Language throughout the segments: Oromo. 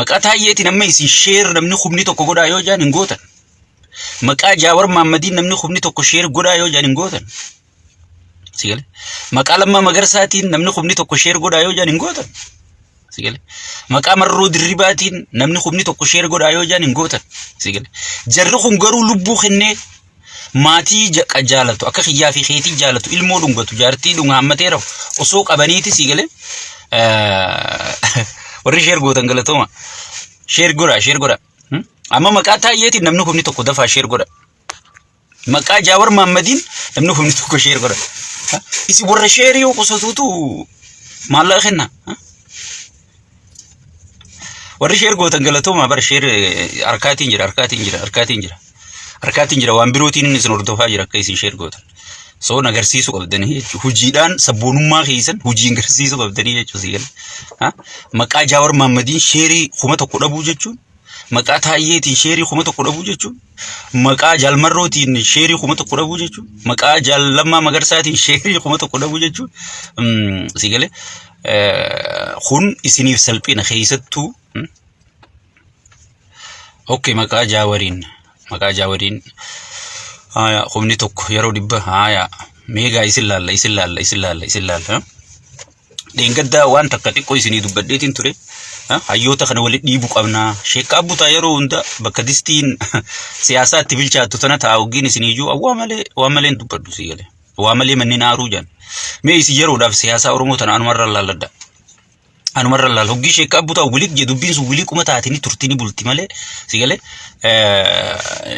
Maqaa Taayyeetiin amma isin share namni kumni tokko godhaa yoo jaan hin gootan. Maqaa Jaawar Maammadiin namni kumni tokko share godhaa yoo jaan hin gootan. Si galee? Maqaa Lammaa Magarsaatiin namni kumni tokko share godhaa yoo jaan hin gootan. Si galee? Maqaa Marroo Dirribaatiin namni kumni tokko share godhaa yoo jaan hin gootan. Si galee? Jarri kun garuu lubbuu kennee maatii jaalatu akka kiyyaa fi keetii jaalatu ilmoo dhungatu jaartii dhunga hammatee rafu osoo qabaniiti si galee warri share gootan galatooma. Share godhaa share godhaa. Amma maqaa Taayyeetiin namni kumni tokko dafaa share godha. Maqaa Jaawar Maammadiin namni kumni tokko share godha. Isin warra sheerii yoo qusatuutu maallaqa kenna. Warri share gootan galatoomaa bara share harkaatiin jira harkaatiin jira harkaatiin jira. Harkaatiin jira waan birootiin inni isin hordofaa jira akka isin share gootan. Soon agarsiisuu qabdanii jechuudha. Hojiidhaan sabboonummaa keessan hojiin agarsiisuu qabdanii jechuudha si gala. Maqaa Jaawar Maammadiin sheerii 1000 dhabuu jechuun maqaa Taayyeetiin sheerii 1000 dhabuu jechuun maqaa Jaal Marrootiin sheerii 1000 dhabuu jechuun maqaa Jaal Lammaa Magarsaatiin sheerii 1000 dhabuu jechuun si galee kun isiniif salphina keessattuu. Okay, maqaa Jaawariin haya kumni tokko yeroo 100 haya meegaa isin laalla isin laalla isin laalla isin laalla. Dheengaddaa waan takka xiqqoo isinii dubbadheetiin ture. Hayyoota kana walitti dhiibuu qabnaa. Sheekkaa butaa yeroo hunda bakka distiin siyaasaa itti bilchaattu tana ta'a waggiin isiniiyyuu waa malee waa malee hin dubbadhu sii galee. Waa malee manneen aaruu jaan. Mee isin yeroodhaaf siyaasaa Oromoo tana anumarra laalladha. Anumarra laal hoggii sheekkaa butaa wiliq je dubbiin sun wiliquma taatini turtini bulti malee si galee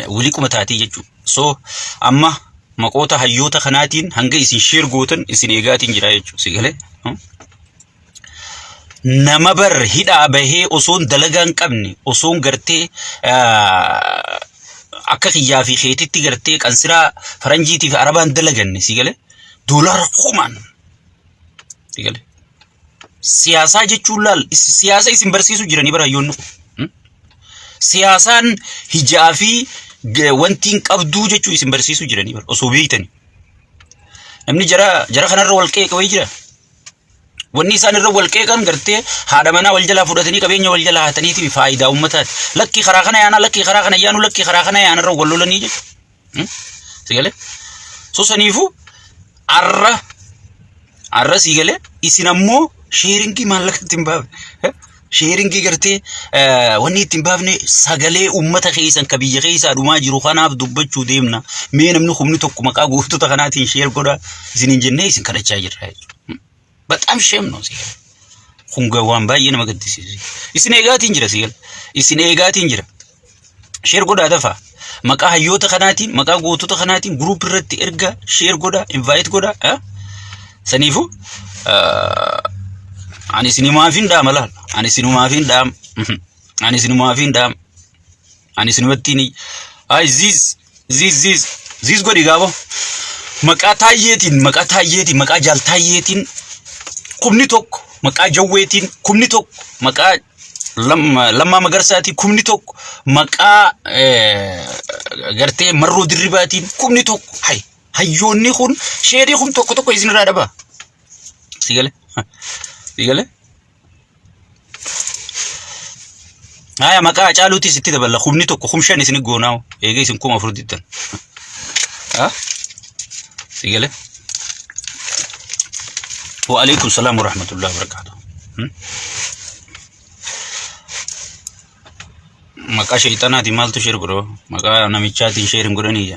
wiliquma taatii jechuudha. So amma maqoota hayyoota kanaatiin hanga isin share gootan isin eegaatiin jira jechuudha si galee. Nama bar hidhaa bahee osoon dalagaa hin qabne osoon gartee akka kiyyaa fi keetitti gartee qansiraa faranjiitii fi arabaan dalaganne si galee doolaara kumaan si galee. Siyaasaa jechuun laal siyaasa isin barsiisuu jiranii bara hayyoonni kun. Siyaasaan hijaa fi wanti hin qabduu jechuu isin barsiisuu jiranii bara osoo beektanii. Namni jara jara kanarra wal qeeqa wayii jira. Wanni isaan irra wal qeeqan gartee haadha manaa wal jalaa fudhatanii qabeenya wal jalaa hataniiti faayidaa uummataati. Lakkii karaa kana yaana lakkii karaa kana yaanu lakkii karaa kana yaana irra wal lolanii jechuudha. Si galee? So saniifuu arra arra sii galee isin ammoo sharingii maallaqa ittiin baafne. Sharingii gartee wanni ittiin baafne sagalee uummata keessan ka biyya keessaa dhumaa jiru kanaaf dubbachuu deemna. Mee namni humni tokko maqaa gootota kanaatiin share godhaa isiniin jennee isin kadhachaa jirra jechuudha. Baxaam shame ነው sii galee. Kun waan baay'ee nama gaddisiisu. Isin eegaatiin jira sii galee. Isin eegaatiin jira. Share godhaa dafaa. Maqaa hayyoota kanaatiin, maqaa gootota kanaatiin group irratti erga share godhaa, invite godhaa. Saniifuu ani isinumaaf hin dhaama laal. Ani isinumaaf hin dhaama. Ani isinumaaf hin dhaama. Ani isinumattiin ay ziz ziz ziz ziz godhi gaabo. Maqaa Taayyeetiin, maqaa Taayyeetiin, maqaa Jaal Taayyeetiin 10,000, maqaa Jawweetiin 10,000, maqaa Lammaa Magarsaatiin 10,000, maqaa gartee Marroo Dirribaatiin 10,000. Hay hayyoonni kun sheerii 1000 tokko isinirraa dhabaa. Si galee? Si galee? Haya maqaa Hacaaluutis itti daballa 10,000 5,000 isin goonaa eega isin 4,000 diddan. Ha? Si galee? Wa alaikum salaam wa rahmatullahi wa barakatuh. Maqaa sheeyxanaatiin maaltu share godha? Maqaa namichaatiin share hin godhanii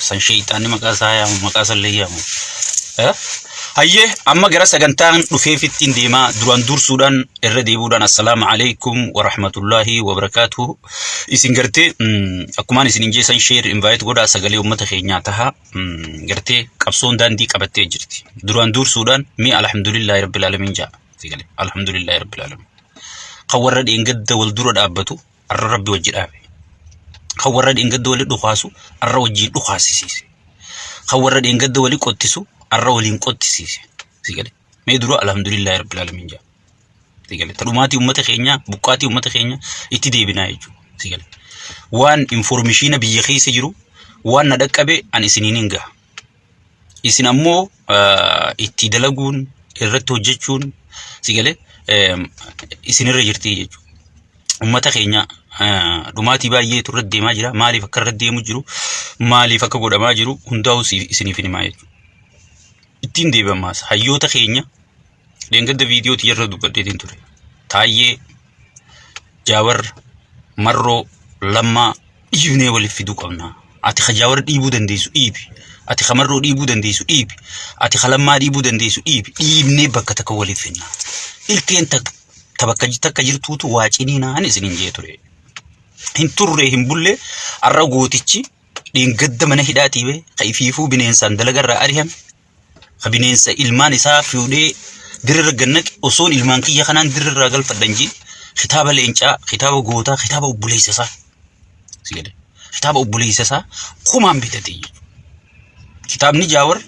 san sheeyxaanni maqaa isaa yaamu maqaa sallee yaamu. Hayyee amma gara sagantaan dhufeefittiin deemaa duraan dursuudhaan irra deebi'uudhaan assalaamu alaikum wa rahmatullahi wa barakaatuhu. Isin gartee akkumaan isin hin jeessan share invite godhaa sagalee uummata keenyaa taha gartee qabsoon daandii qabattee jirti. Duraan dursuudhaan mi alhamdulillahi rabbil alamin ja'a. Alhamdulillahi rabbil alamin. Kan warra dheengadda wal dura dhaabbatu arra rabbi wajji dhaabe. Kan warra dheengadda wali dhukaasu arra wajjiin dhukaasisiise. Kan warra dheengadda wali qottisu arra waliin qottisiise. Si galee. Mee dura alhamdulillahi rabbil alamin jaa. Si galee. Tadhumaatii uummata keenyaa buqqaatii uummata keenyaa itti deebinaa jechuudha. Si galee. Waan informishiina biyya keessa jiru waan na dhaqqabe an isiniin hin gaha. Isin ammoo itti dalaguun irratti hojjechuun si galee isinirra jirti jechuudha. Uummata keenya dhumaatii baay'eetu irra deemaa jira. Maaliif akka irra deemu jiru, maaliif akka godhamaa jiru hundaa'uu isiniif hin himaa jechuudha. Ittiin deebamaas hayyoota keenya dheengadda viidiyoo tiyyarra dubbadheetiin ture. Taayyee, Jaawar, Marroo, Lammaa dhiibnee waliif fiduu qabna. Ati ka Jaawar dhiibuu dandeessu dhiibi. Ati ka Marroo dhiibuu dandeessu dhiibi. Ati ka Lammaa dhiibuu dandeessu dhiibi. Dhiibnee bakka takka waliif finna. Ilkeen takka ta bakka takka jirtuutu waa ciniinaan isiniin jee ture. Hin turre hin bulle har'a gootichi dheengadda mana hidhaatii ba'e ka ifiifuu bineensaan dalagarraa arihame ka bineensa ilmaan isaa fuudhee dirrirra gannaqe osoon ilmaan kiyya kanaan dirrirraa galfadhan jee kitaaba leencaa kitaaba gootaa kitaaba obboleessa isaa si gale kitaaba obboleessa isaa kumaan bitate jechuudha. Kitaabni Jaawar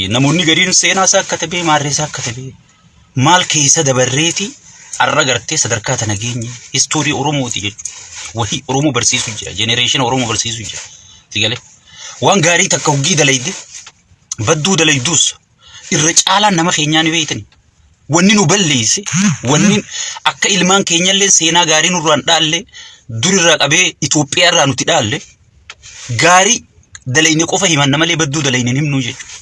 namoonni gariin seenaa isaa akka ta'e maarree isaa akka ta'e maal keessa dabarreeti har'a gartee sadarkaa tana geenye histoorii Oromooti jechuudha. Wahii Oromoo barsiisuu jira jenereeshina Oromoo barsiisuu jira. Si galee waan gaarii takka hoggii dalayde badduu dalayduus irra caalaan nama keenyaa ni beeytani. Wanni nu balleesse wanni akka ilmaan keenyallee seenaa gaarii nurraan dhaalle durirraa qabee Itoophiyaa irraa nuti dhaalle gaarii dalayne qofa himanna malee badduu dalayne hin himnu jechuudha.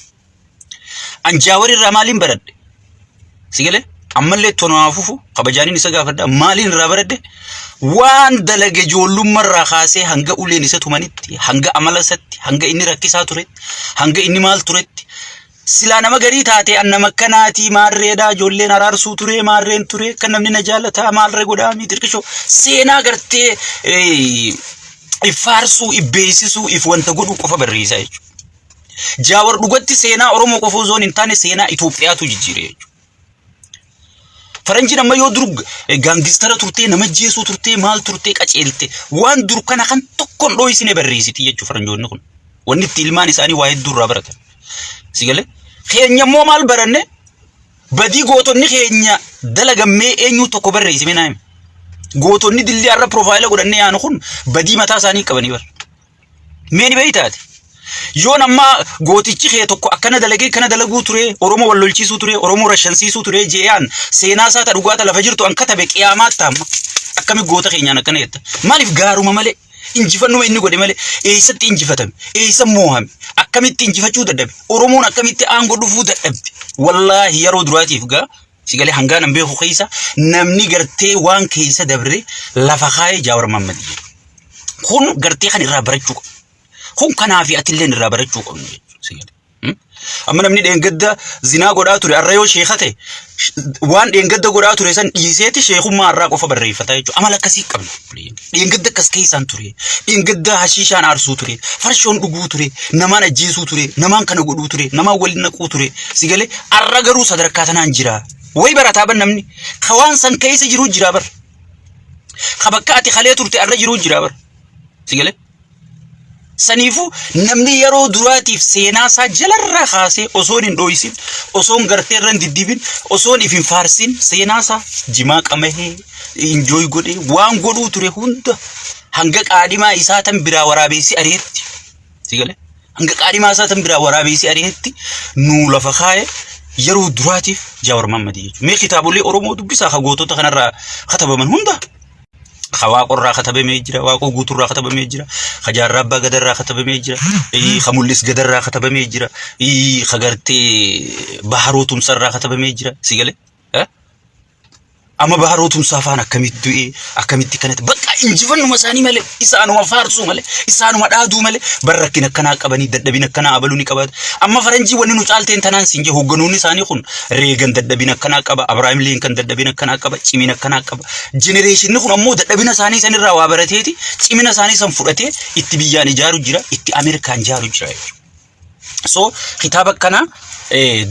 An Jaawar irraa maaliin baradhe? Si galee? Ammallee tonaaf fufu kabajaaniin isa gaafadha. Maaliin irraa baradhe? Waan dalage ijoollummaa irraa kaasee hanga uleen isa tumanitti, hanga amala isatti, hanga inni rakkisaa turetti, hanga inni maal turetti. Silaa nama garii taate an nama akkanaatii maarreedhaa ijoolleen araarsuu ture maarreen ture kan namni na jaalataa maalree godhaa miti xiqqishoo seenaa gartee if faarsuu if beeksisuu if wanta godhuu qofa barreessaa jechuudha. Jaawar dhugatti seenaa Oromoo qofa osoo hin taane seenaa Itoophiyaatu jijjiire jechuudha. Faranjiin amma yoo dur gaangistara turtee nama jeesuu turtee maal turtee qaceelte waan dur kana kan tokkoon dhooysine barreessiti jechuudha faranjoonni kun. Wanni itti ilmaan isaanii waa hedduu irraa baratan. Si galee? Keenya immoo maal baranne? Badii gootonni keenya dalagammee eenyuu tokko barreessime naa himi. Gootonni dillii har'a piroofaayila godhannee yaanu kun badii mataa isaanii qabanii bara. Mee ni beeytaati? Yoon ammaa gootichi kee tokko akkana dalagee kana dalaguu ture, Oromoo wal lolchiisuu ture, Oromoo rashansiisuu ture je'aan seenaa isaa ta dhugaa ta lafa jirtu an katabe qiyaamaa taamma. Akkami goota keenyaan akkana jetta? Maaliif gaaruma malee? Injifannuma inni godhe malee eessatti injifatame? Eessa moohame? Akkamitti injifachuu dadhabe? Oromoon akkamitti aangoo dhufuu dadhabde? Wallaahi yeroo duraatiif gaa si galee hangaan an beeku keessa namni gartee waan keessa dabre lafa kaayee Jaawar Mahammad jedhu. Kun gartee kan irraa barachuu qabnu. Kun kanaa fi atilleen irraa barachuu qabnu jechuudha. Si galee. Amma namni dheengadda zinaa godhaa ture har'a yoo sheeka ta'e waan dheengadda godhaa ture san dhiiseeti sheekummaa har'aa qofa barreeffata jechuudha. Amala akkasii qabna. Dheengadda akkas keessaan ture. Dheengadda hashiishaan aarsuu ture. Farshoon dhuguu ture. Namaan ajjeesuu ture. Namaan kana godhuu ture. Namaan waliin naquu ture. Si galee har'a garuu sadarkaa tanaan jira. Wayi barataa bar namni. Ka waan san keessa jiru jira bar. Ka bakka ati kalee turte arra jiruu jira bar. Si galee? Saniifuu namni yeroo duraatiif seenaa isaa jalarraa kaasee osoon hin dhooysin, osoon gartee irra hin diddibin, osoon if hin faarsin seenaa isaa jimaa qamahee, injooy godhee waan godhuu ture hunda hanga qaadhimaa isaa tan biraa waraabeessi ari'etti. Si galee? Hanga qaadhimaa isaa tan biraa waraabeessi ari'etti nuu lafa kaaye yeroo duraatiif Jaawar Mahammadii jechuudha. Mee kitaabolee Oromoo dubbisaa ka gootota kanarraa katabaman hunda. Ka Waaqorraa katabamee jira, Waaqoo Guuturraa katabamee jira, ka Jaarraa Abbaa Gadarraa katabamee jira, ka Mul'is Gadarraa katabamee jira, ka gartee Baharoo Tumsarraa katabamee jira. Si galee? Amma Baharoo Tumsaa faan akkamitti du'ee akkamitti kanatti bakka injifannuma isaanii malee isaanuma faarsuu malee isaanuma dhaaduu malee bar rakkina akkanaa qabanii dadhabina akkanaa abaluu ni qabaata. Amma faranjii wanni nu caalteen tanaan siin jee hoogganoonni isaanii kun Reegan dadhabina akkanaa qaba Abrahaam Linkan dadhabina akkanaa qaba cimina akkanaa qaba. Jenereeshinni kun ammoo dadhabina isaanii sanirraa waa barateeti cimina isaanii san fudhatee itti biyyaan ijaaru jira itti Ameerikaan ijaaru jira jechuudha. So kitaaba akkanaa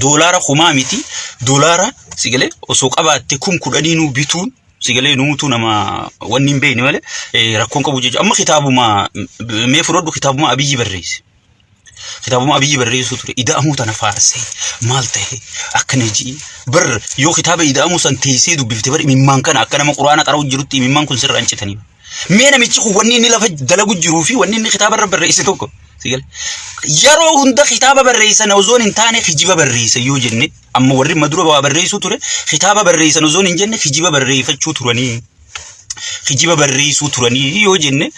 doolaara kumaa miti doolaara sigalee osoo qabaatte 10,000nuu bituun sigalee nuutu nama wanni hin beekne malee rakkoon qabu jechuudha. Amma kitaabuma mee fudhadhu kitaabuma Abiyyi barreesse. Kitaabuma Abiyyi barreessuu ture ida'amuu tana faarsee maal ta'e akkana ji'i bar yoo kitaaba ida'amuu san teessee dubbifte bar imimmaan kana akka nama quraana qara'u jirutti imimmaan kun sirraa hin citanii. Mee namichi kun wanni inni lafa dalagu jiruu fi wanni inni kitaaba irra barreesse tokko. Si gale? Yeroo hunda kitaaba barreessan osoo hin taane kijiba barreessan yoo jenne amma warri madura waa barreessuu ture kitaaba barreessan osoo hin jenne kijiba barreeffachuu turanii. Kijiba barreessuu turanii yoo jenne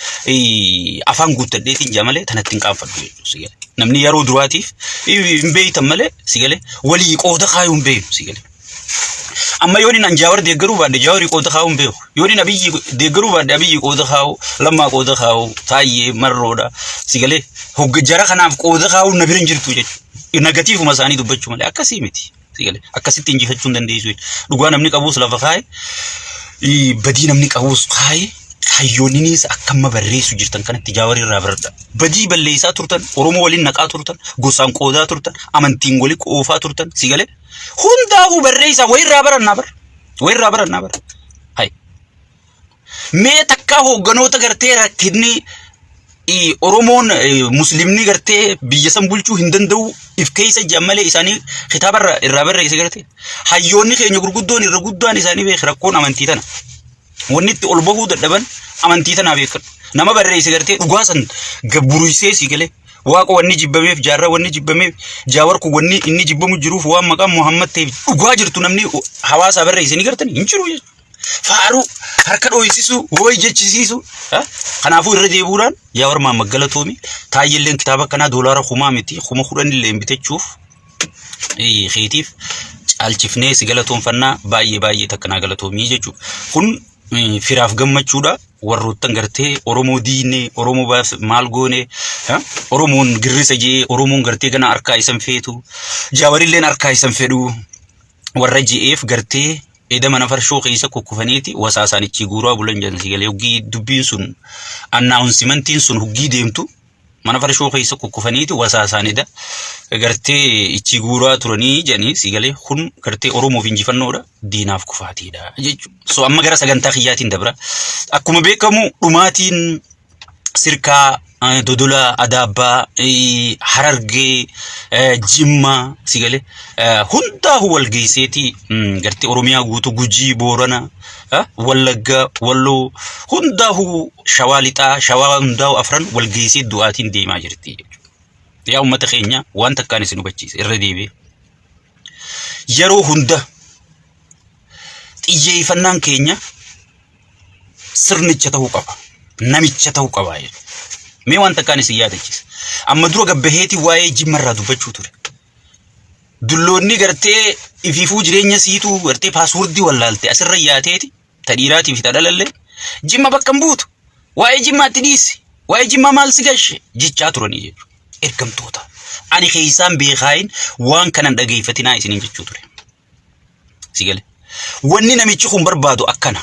afaan guuttadheetiin jaa malee tanatti hin qaanfadhu jechuudha si galee. Namni yeroo duraatiif hin beeytan malee si galee walii qooda kaayuu hin beeknu si galee. Amma yoon inni Jaawar deeggaruu baadhe Jaawarii qooda kaa'uu hin beeku. Yoon inni Abiyyi deeggaruu baadhe Abiyyi qooda kaa'u, Lammaa qooda kaa'u, Taayyee, Marroodha. Si galee hogga jara kanaaf qooda kaa'uun na bira hin jirtu jechuudha. Nagatiifuma isaanii dubbachuu malee akkasii miti. Si galee akkasitti injifachuu hin dandeessu jechuudha. Dhugaa namni qabuus lafa kaa'e, badii namni qabuus kaa'e, hayyoonninis akka amma barreessu jirtan kanatti Jaawarii irraa baradha. Badii balleessaa turtan, Oromoo waliin naqaa turtan, gosaan qoodaa turtan, amantiin waliin qoofaa turtan, si galee Hundaafuu barreessaa wayirraa barannaa bara. Wayirraa barannaa bara. Hay. Mee takkaa hoogganoota gartee rakkinni Oromoon muslimni gartee biyya san bulchuu hin danda'u if keessa jiran malee isaanii kitaaba irraa barreesse gartee. Hayyoonni keenya gurguddoon irra guddaan isaanii beek rakkoon amantii tana. Wanni itti ol bahuu dadhaban amantii tanaa beekadhu. Nama barreesse gartee dhugaa san gabburuysee sii galee. Waaqa wanni jibbameef jaarraa wanni jibbameef jaawar kun wanni inni jibbamu jiruuf waan maqaan Muhammad ta'eef dhugaa jirtu namni hawaasaa barreesse ni gartanii hin jiru jechuudha. Faaruu harka dhooysisuu wooy jechisiisu. Kanaafuu irra deebi'uudhaan Jaawar Mahammad galatoomi taayyelleen kitaaba akkanaa doolaara kumaa miti 10,000 illee bitachuuf keetiif caalchifnee si galatoonfannaa baay'ee baay'ee takka naa galatoomii jechuudha. Kun firaaf gammachuudha. Warroottan gartee Oromoo diinee Oromoo baas maal goone Oromoon girrisa jee Oromoon gartee gana harkaa isan feetu Jaawarilleen harkaa isan fedhu warra je'eef gartee eda mana farshoo keessa kukkufaniiti wasaasaan ichi guuraa bulan jedhan si galee hoggii dubbiin sun annaawunsimantiin sun hoggii deemtu mana farshoo keessa kukkufaniiti wasaasaan eda gartee ichi guuraa turanii jedhanii si galee kun gartee Oromoof injifannoodha diinaaf kufaatiidha jechuudha. So amma gara sagantaa kiyyaatiin dabra. Akkuma beekamu dhumaatiin sirkaa Dodola, Adaabbaa, Harargee, Jimmaa si galee hundaa'u wal geesseeti gartee Oromiyaa guutuu Gujii, Boorana, Wallagga, Walloo hundaa'u Shawaa Lixaa, Shawaa hundaa'u afran wal geessee du'aatiin deemaa jirti jechuudha. Yaa uummata keenya waan takkaan isin hubachiisa irra deebi'ee. Yeroo hunda xiyyeeffannaan keenya sirnicha ta'uu qaba. Namicha ta'uu qaba jechuudha. Mee waan takkaan isin yaadachiisa. Amma dura gabbaheetii waa'ee jimma irraa dubbachuu ture. Dulloonni gartee ifiifuu jireenya siituu gartee paaswordii wallaalte asirra yaateeti ta dhiiraatii fi ta dhalallee jimma bakka hin buutu. Waa'ee jimmaatti dhiisi. Waa'ee jimmaa maal si gashe jechaa turanii jechuudha. Ergamtoota. Ani keessaan beekaayin waan kanan dhageeffatinaa isiniin jechuu ture. Si gale. Wanni namichi kun barbaadu akkana.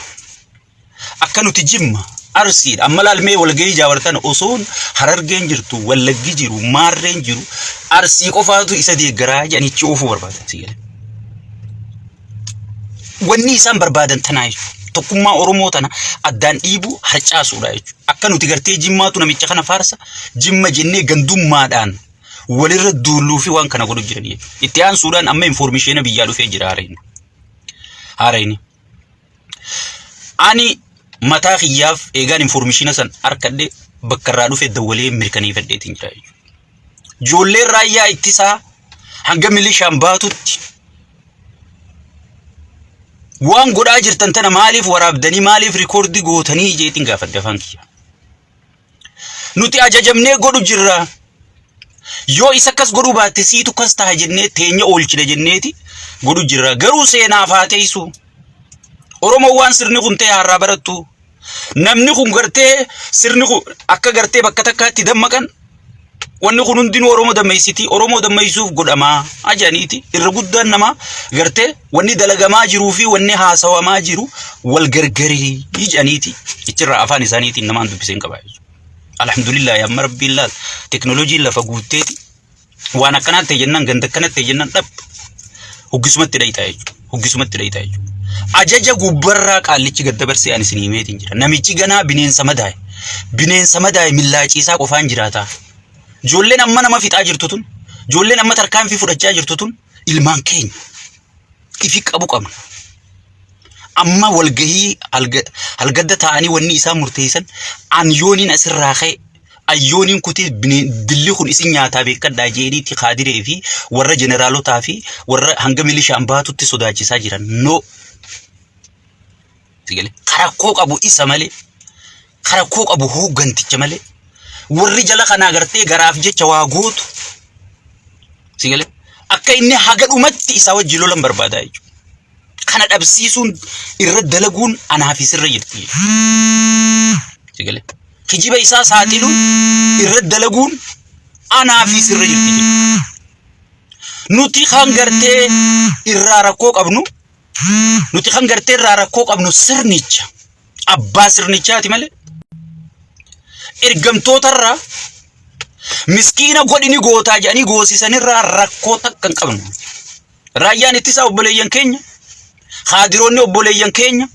Akka nuti Jimma, Arsiidha. Amma laalmee walgahii jaawartan osoon Harargeen jirtu, Wallaggi jiru, Maarreen jiru, Arsii qofaatu isa deeggaraa jedhanichi oofuu barbaadan. Si gale. Wanni isaan barbaadan tanaa jechuudha. Tokkummaa Oromoo tana addaan dhiibuu harcaasuudha jechuudha. Akka nuti gartee Jimmaatu namicha kana faarsa, Jimma jennee gandummaadhaan walirra duulluu fi waan kana godhu jiran jechuudha. Itti aansuudhaan amma infoormisheena biyyaa dhufee jira haarayni. Haarayni. Ani mataa kiyyaaf eegaan infoormishiina san harkadhe bakka irraa dhufe dawwalee mirkaneeffadheetiin jira jechuudha. Ijoolleen raayyaa ittisaa hanga milishaan baatutti waan godhaa jirtan tana maaliif waraabdanii maaliif rikoordii gootanii jeetiin gaafadhe afaan kiyya. Nuti ajajamnee godhu jirra. Yoo isa akkas godhuu baatte siitu kas taha jennee teenya oolchina jenneeti godhu jirra. Garuu seenaaf haa teessu. Oromoo waan sirni kun ta'e har'aa barattu. Namni kun gartee sirni kun akka gartee bakka takkaatti dammaqan wanni kun hundinuu Oromoo dammeessiti. Oromoo dammeessuuf godhamaa ajaniiti. Irra guddaan namaa gartee wanni dalagamaa jiruu fi wanni haasawamaa jiru wal gargarii jedhaniiti. Ichirraa afaan isaaniitiin namaan dubbisee hin qabaa jechuudha. Alhamdulillah amma rabbiin laal teknooloojiin lafa guutteeti waan akkanaa ta'e jennaan ganda akkanaa ta'e jennaan dhab hoggisumatti dhayxaa jechuudha. Hoggisumatti dhayxaa jechuudha. Ajaja gubbarraa qaallichi gad dabarsee ani isin himeetiin jira. Namichi ganaa bineensa madaa'e. Bineensa madaa'e millaaciisaa qofaan jiraata. Ijoolleen amma nama fixaa jirtu tun, ijoolleen amma tarkaanfii fudhachaa jirtu tun ilmaan keenya. Ifi qabu qabna. Amma walgahii halgadda taa'anii wanni isaan murteessan an yooniin asirraa ka'e ayyooniin kutee dilli kun isin nyaataa beekadhaa jeeniitti kaadiree fi warra jeneraalotaa fi warra hanga milishaan baatutti sodaachisaa jiran. No. Sigale rakkoo qabu isa malee, rakkoo qabu hoogganticha malee, warri jala kanaa gartee garaaf jecha waa gootu. Sigale akka inni haga dhumatti isaa wajjin lolan barbaada jechuudha. Kana dhabsiisuun irra dalaguun anaaf isirra jirti jechuudha. Sigale kijiba isaa saaxiluun irra dalaguun anaaf isirra jirti jechuudha. Nuti kan gartee irraa rakkoo qabnu, nuti kan gartee irraa rakkoo qabnu sirnicha, abbaa sirnichaati malee ergamtootarraa miskiina godhini gootaa jedhanii goosisanirraa rakkoo takka hin qabnu. Raayyaan ittisaa obboleeyyan keenya, haadiroonni obboleeyyan keenya,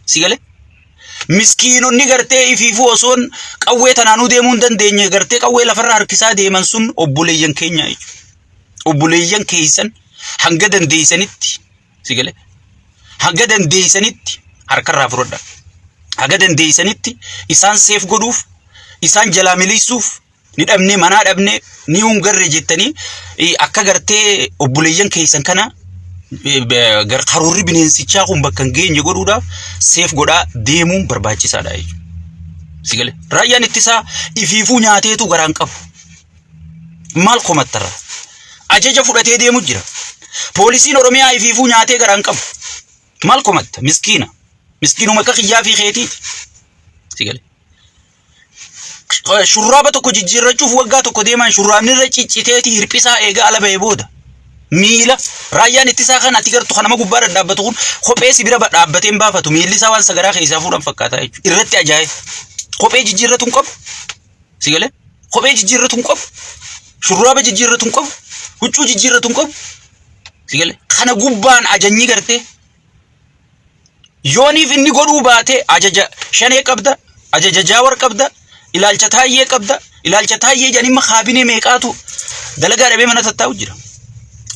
si galee miskiinonni gartee ifiifuu osoon qawwee tanaanuu deemuu hin dandeenye gartee qawwee lafarra harkisaa deeman sun obboleeyyan keenya jechuudha. Obboleeyyan keessan hanga dandeessanitti, si galee, hanga dandeessanitti harkarraa fudhadha. Hanga dandeessanitti isaan seef godhuuf, isaan jalaa miliqsuuf, ni dhabnee manaa dhabnee ni hungarre jettanii akka gartee obboleeyyan keessan kana karoorri bineensichaa kun bakka hin geenye godhuudhaaf seef godhaa deemuun barbaachisaadha jechuudha. Si galee raayyaan ittisaa ifiifuu nyaateetu garaan qabu. Maal komattarra? Ajaja fudhatee deemu jira. Poolisiin Oromiyaa ifiifuu nyaatee garaan qabu. Maal komatta? Miskiina. Miskiinuma akka kiyyaa fi keetiiti. Si galee. Shurraaba tokko jijjiirrachuuf waggaa tokko deeman, shurraabni irra cicciteeti hirphisaa eegaa ala bahee booda. Miila raayyaan ittisaa kan ati gartu kan nama gubbaa dhadhaabbatu kun kophee si bira dhaabbatee hin baafatu, miilli isaa waan sagaraa keessaa fuudhan fakkaataa jechuudha. Irratti ajaa'e. Kophee jijjiirratu hin qabu. Si galee? Kophee jijjiirratu hin qabu. Shurraaba jijjiirratu hin qabu. Huccuu jijjiirratu hin qabu. Si galee? Kana gubbaan ajanyii gartee yooniif inni godhuu baate ajaja Shanee qabda, ajaja Jaawar qabda, ilaalcha Taayyee qabda, ilaalcha Taayyee jedhanii amma kaabinee meeqaatu dalagaa dhabee mana tattaa'u jira.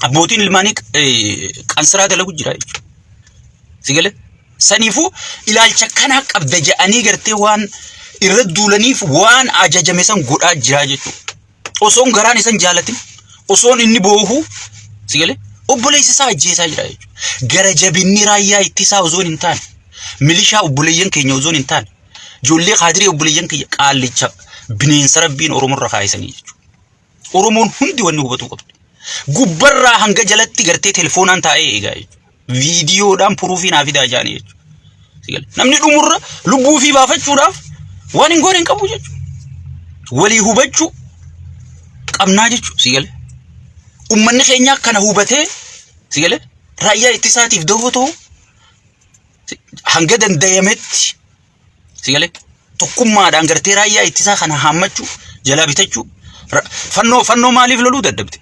Abbootiin ilmaanii qansiraa dalagu jira jechuudha. Si galee? Saniifuu ilaalcha kanaa qabda jedhanii gartee waan irra duulaniif waan ajajame san godhaa jira jechuudha. Osoon garaan isan jaalatin, osoon inni boohu, si galee, obboleessi isaa ajjeesaa jira jechuudha. Gara jabinni raayyaa ittisaa osoon hin taane, milishaa obboleeyyan keenya osoon hin taane, ijoollee kaadirii obboleeyyan keenya, qaallicha bineensa rabbiin Oromoorra kaayisanii jechuudha. Oromoon hundi wanni hubatuu qabdu. Gubbarraa hanga jalatti gartee telefoonaan taa'ee eegaa jechuudha. Viidiyoodhaan puruufii naa fidaa jaanii jechuudha. Si galee? Namni dhumurra lubbuu ofii baafachuudhaaf waan hin goone hin qabu jechuudha. Walii hubachuu qabnaa jechuudha. Si galee? Uummanni keenya kana hubatee, si galee, raayyaa ittisaatiif dahoo ta'u hanga dandayametti, si galee, tokkummaadhaan gartee raayyaa ittisaa kana haammachuu, jalaa bitachuu. Fannoo maaliif loluu dadhabde?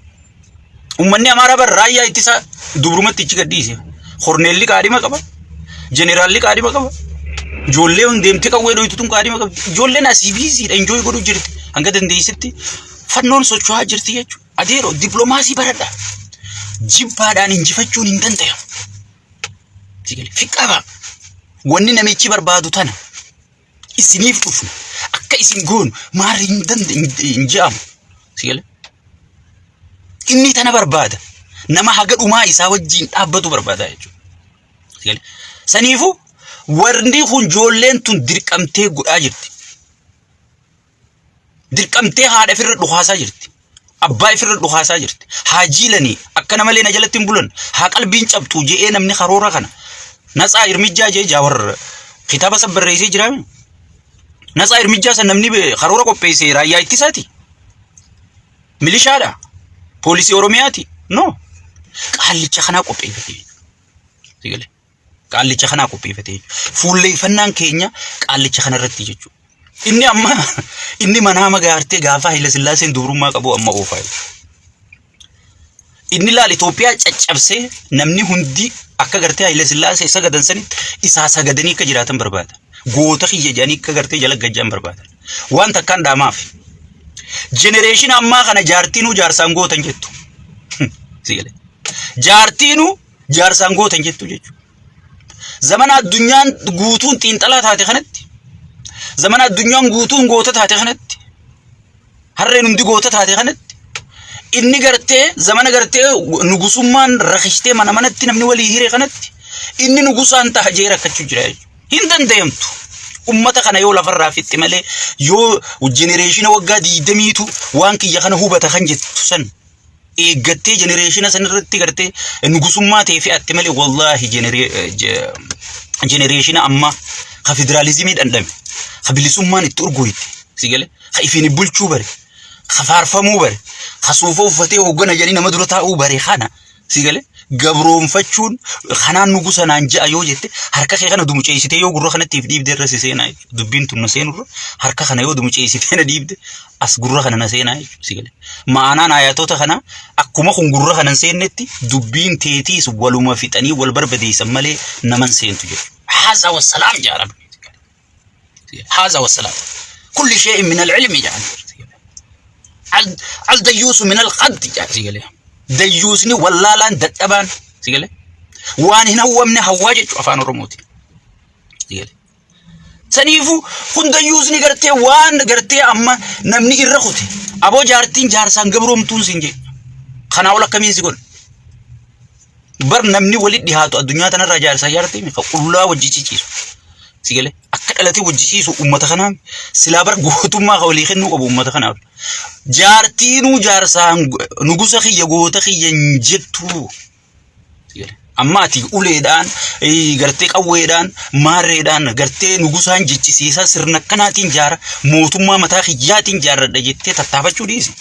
Uummanni Amaaraa bar raayyaa ittisaa dubrumatti ichi gadhiise. Korneelli qaadhima qaba. Jeneraalli qaadhima qaba. Ijoollee deemtee qawwee dhoytu tun qaadhima qabdi. Ijoolleen asii biiziidha, enjoy godhuu jirti. Hanga dandeessetti fannoon socho'aa jirti jechuudha. Adeero, dippiloomaasii baradha. Jibbaadhaan injifachuun hin danda'amu. Fiqqaba. Wanni namichi barbaadu tana. Isiniif dhufna. Akka isin goonu maarri hin hin je'amu. Si galee? Inni tana barbaada. Nama haga dhumaa isaa wajjin dhaabbatu barbaada jechuudha. Si galee? Saniifuu warri kun ijoolleen tun dirqamtee godhaa jirti. Dirqamtee haadha ofirra dhukaasaa jirti. Abbaa ofirra dhukaasaa jirti. Haa jiilanii akkana malee na jalatti hin bulan. Haa qalbiin cabxu je'ee namni karoora kana. Natsaa irmijjaa jee Jaawar kitaaba san barreessee jira. Natsaa irmijjaa san namni karoora qopheesse raayyaa ittisaati. Milishaadha. Poolisii Oromiyaati. No. Qaallicha kanaa qopheeffate. Si galee? Qaallicha kanaa qopheeffate jechuudha. Fuulleeffannaan keenya qaallicha kana irratti jechuudha. Inni amma inni manaa magaartee gaafa Haayila Sillaaseen dubrummaa qabu amma oofaa jechuudha. Inni laal Itoophiyaa caccabsee namni hundi akka gartee Haayila Sillaasee sagadan sanitti isaa sagadanii akka jiraatan barbaada. Goota kiyya jedhanii akka gartee jala gajjaan barbaada. Waan takkaan dhaamaaf. Jenereeshina ammaa kana jaartiinuu jaarsaan gootan jettu. Si galee. Jaartiinuu jaarsaan gootan jettu jechuudha. Zamana addunyaan guutuun xiinxalaa taate kanatti, zamana addunyaan guutuun goota taate kanatti, harreen hundi goota taate kanatti, inni gartee zamana gartee nugusummaan rakishtee mana manatti namni walii hire kanatti, inni nugusaan taha jee rakkachuu jira jechuudha. Hin danda'amtu. Ummata kana yoo lafarraa fixxe malee yoo jenereeshina waggaa 20tu waan kiyya kana hubata kan jettu san eeggattee jenereeshina san irratti gartee nugusummaa ta'e fe'atte malee wallaahi jenereeshina ammaa ka federaalizimii dhandhame ka bilisummaan itti urgooyte si gale ka ifiin bulchuu bare ka faarfamuu bare ka suufa uffatee hoggana jedhanii nama dura taa'uu bare kana Si galee gabroonfachuun kanaan nugusa naan ja'a yoo jette harka kee kana dumuceessitee yoo gurra kanatti if dhiibde irra si seenaa jechuudha. Dubbiin tun na seenurra harka kana yoo dumuceessitee na dhiibde as gurra kana na seenaa jechuudha. Si galee ma'anaan ayatoota kana akkuma kun gurra kana hin seennetti dubbiin teetiis waluma fixanii wal barbadeessan malee naman seentu jechuudha. Haazaa wassalaam jaa Rabbi. Haazaa wassalaam. Kulli shay'in min al-ilmi jedhan. Al dayyuusu min al-qaddi jedhan si galee. Dayyuusni wallaalaan dadhabaan si galee. Waan hin hawwamne hawwaa jechuudha afaan Oromootiin. Si galee. Saniifuu kun dayyuusni gartee waan gartee amma namni irra kute aboo jaartiin jaarsaan gabroomtuun siin jedhe. Kanaa ol akkamiin si godha? Bar namni walitti dhihaatu addunyaa tanarraa jaarsaa jaartii miti qullaa wajji ciciisu. Si galee akka dhalatee wajji ciisu uummata kanaaf silaa bar gootummaa ka walii kennuu qabu uummata kanaaf. Jaartiinuu jaarsaan nugusa kiyya goota kiyya hin jettu. Si galee amma ati uleedhaan gartee qawweedhaan maarreedhaan gartee nugusaan jechisiisaa sirna akkanaatiin jaara mootummaa mataa kiyyaatiin jaarradha jettee tattaafachuu dhiisi.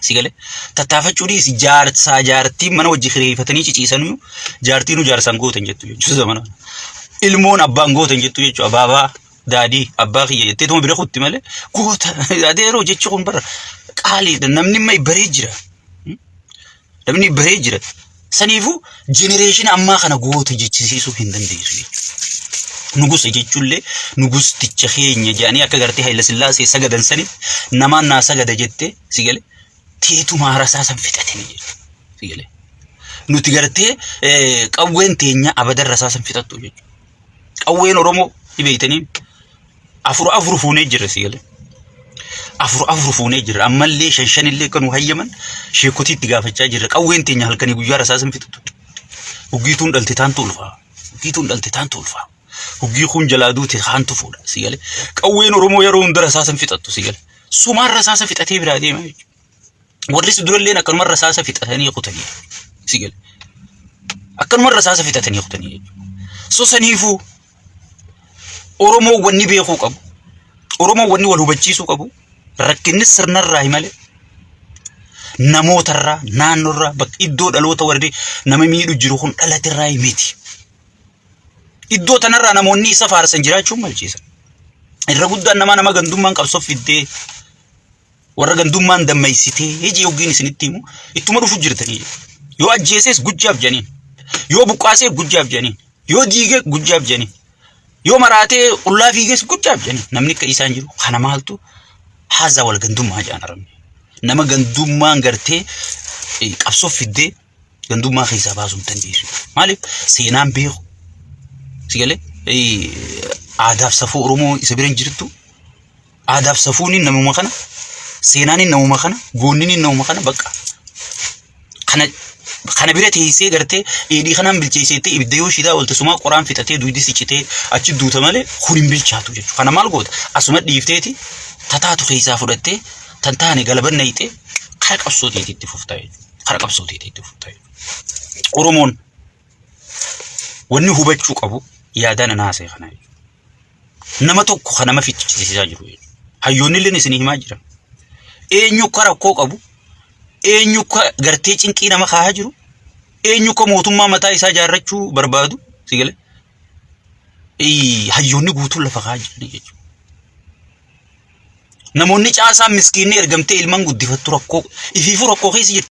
Si galee tattaafachuu dhiisi jaarsaa jaartiin mana wajji kireeffatanii ciciisanuu jaartiinuu jaarsaan gootan jettu jechuudha zamana. Ilmoon abbaan gootan jettu jechuudha abaabaa daadii abbaa kiyya jettee tuma bira kutti malee goota adeeroo jechi kun bara qaaliidha namni imma baree jira. Namni baree jira. Saniifuu jenereeshina ammaa kana goota jechisiisuu hin dandeessu jechuudha. Nugusa jechuullee nugusticha keenya jedhanii akka gartee Hayila Sillaasee sagadan sanitti namaan naa sagada jettee si gale teetumaa rasaasan fixatanii jechuudha. Si gale. Nuti gartee qawween teenya abadan rasaasan fixattu jechuudha. Qawween Oromoo ni beektanii afur afur fuunee jirra si galee. Afur afur fuunee jirra. Ammallee shan shanillee akka nu hayyaman sheekotii itti gaafachaa jirra. Qawween teenya halkanii guyyaa rasaasa hin fixatu. Huggiituun dhalte taantu ulfaa. Huggiituun dhalte taantu ulfaa. Huggii kun jalaa duute kaantu fuudha si galee. Qawween Oromoo yeroo hunda rasaasa hin fixattu si galee. Sumaan rasaasa fixatee biraa deema jechuudha. Warri si duralleen akkanuma rasaasa fixatanii kutanii si galee. Akkanuma rasaasa fixatanii kutanii jechuudha. So saniifuu Oromoo wanni beekuu qabu, Oromoo wanni wal hubachiisuu qabu, rakkinni sirnarraa malee namootarraa, naannorraa, bakka iddoo dhaloota warri nama miidhu jiru kun dhalaterraa miti. Iddoo tanarraa namoonni isa faarsan jiraachuun malchiisa. Irra guddaan namaa nama gandummaan qabsoo fiddee warra gandummaan dammaysitee hiji yoggiin isinitti himu ittuma dhufu jirtanii. Yoo ajjeesees gujjaaf janiin, yoo buqqaasee gujjaaf janiin, yoo diigee gujjaaf janiin, yoo maraatee qullaa fiigees gujjaaf janiin. Namni akka isaan jiru kana maaltu haazaa wal gandummaa jedhan arabni. Nama gandummaan gartee qabsoo fiddee gandummaa keessaa baasuu hin dandeessu. Maaliif seenaan beeku si galee aadaaf safuu Oromoo isa bira hin jirtu. Aadaaf safuun namuma kana, seenaan namuma kana, goonni namuma kana bakka. Kana kana bira teessee gartee dheedhii kanaan bilcheessitee ibidda yoo shidaa oolte sumaa qoraan fixatee duydi si citee achi duuta malee kun hin bilchaatu jechuudha. Kana maal goota? Asuma dhiifteeti tataatu keessaa fudhattee tan taane galaban nayxee kara qabsoo teetiitti fuftaa jechuudha. Kara qabsoo teetiitti fuftaa jechuudha. Oromoon wanni hubachuu qabu yaadaan ana haasa'e kana jechuudha. Nama tokko kan nama fichisiisaa jiru jechuudha. Hayyoonni illee isinii himaa jiran. Eenyu akka rakkoo qabu, eenyu akka gartee cinqii nama kaahaa jiru, eenyu akka mootummaa mataa isaa ijaarrachuu barbaadu, si galee hayyoonni guutuun lafa kaahaa jiranii jechuudha. Namoonni caasaan miskiinni ergamtee ilmaan guddifattu rakkoo ifiifuu rakkoo keessa jirti.